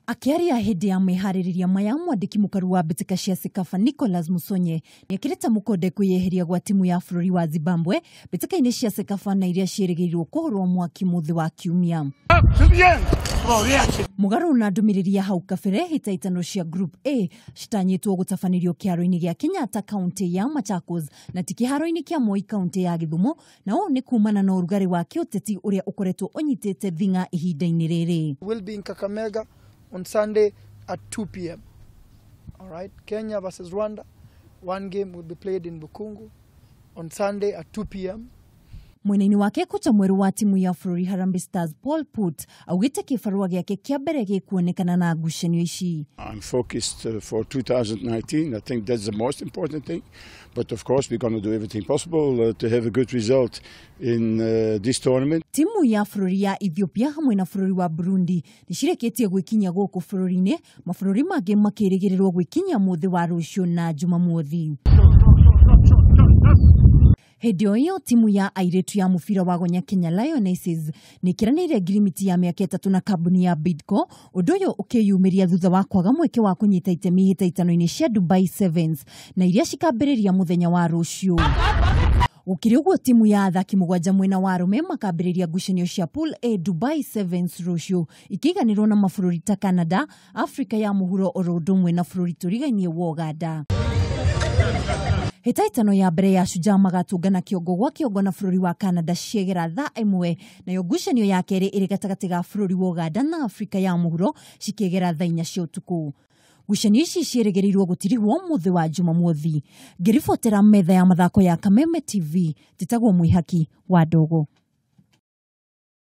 Akĩaria hĩndĩ ya meharĩrĩria maya, mwandĩki mũkaru wa mbĩtĩka cia CECAFA Nicholas Musonye nĩekĩrĩte mũkonde kwĩyeheria gwa timu ya bũrũri wa Zimbabwe mbĩtĩka-inĩ cia CECAFA na iria ciĩrĩgĩrĩirwo kũhũrwo mwaki mũthĩ wa Kiumia. Mũgarũ na ndũmĩrĩri ya hau kabere, hĩtahĩtano cia Group A citanyĩtwo gũtabanĩrio kĩharo-inĩ gĩa Kenyatta kaunti ya Machakos na ti kĩharo-inĩ kĩa Moi kaunti ya Gĩthumo, na ũũ nĩ kumana na ũrugarĩ wa kĩũteti ũrĩa ũkoretwo ũnyitĩte thing'a ihinda-inĩ rĩrĩ. Will be in Kakamega on Sunday at 2 p.m. All right, Kenya versus Rwanda. One game will be played in Bukungu on Sunday at 2 p.m. Mwena-inĩ wake, kocha mwerũ wa timu ya bũrũri Harambee Stars Paul Put augĩte kĩbarũa gĩake kĩa mbere gĩkuonekana na ngucanio ici. I'm focused for 2019. I think that's the most important thing. But of course, we're going to do everything possible to have a good result in this tournament. Timu ya bũrũri ya Ethiopia hamwe na bũrũri wa Burundi nĩ cirekĩtie gwĩkinyia gũkũ bũrũri-inĩ, mabũrũri mangĩ makĩrĩgĩrĩrwo gwĩkinyia mũthĩ wa rũciũ na Jumamothi. Hĩndĩ o ĩyo, timu ya airĩtu ya mũbira wa gonya Kenya Lionesses nĩ ĩkĩranĩire ngirimiti ya mĩaka 3 na kambuni ya Bidco, ũndũ ũyũ ũkĩyumĩria thutha wa kwaga mweke wa kũnyita itemi hĩtahĩtano-inĩ cia Dubai Sevens na iria cikambĩrĩria mũthenya wa rũciũ. Gũkĩrĩ ũguo, timu ya athaki 7 mwena wa arũme makambĩrĩria ngucanio cia Pool A Dubai Sevens rũciũ ikĩiganĩrwo na mabũrũri ta Canada, Afrika ya mũhuro oro ũndũ ũmwe na bũrũri tũrigainie wa Uganda. Hĩtahĩtano ya mbere ya Shujaa magatũngana kĩongo gwa kĩongo na bũrũri wa Canada ciegera thaa 1, nayo ngucanio ya kerĩ ĩrĩ gatagatĩ ga bũrũri wa Uganda na Afrika ya mũhuro cikĩgera thaa 4 cia ũtukũ. Ngucanio ici ciĩrĩgĩrĩirwo gũtirihwo mũthĩ wa Jumamothi. Ngĩribotera metha ya mathako ya Kameme TV, njĩtagwo Mwĩhaki wa Ndogo.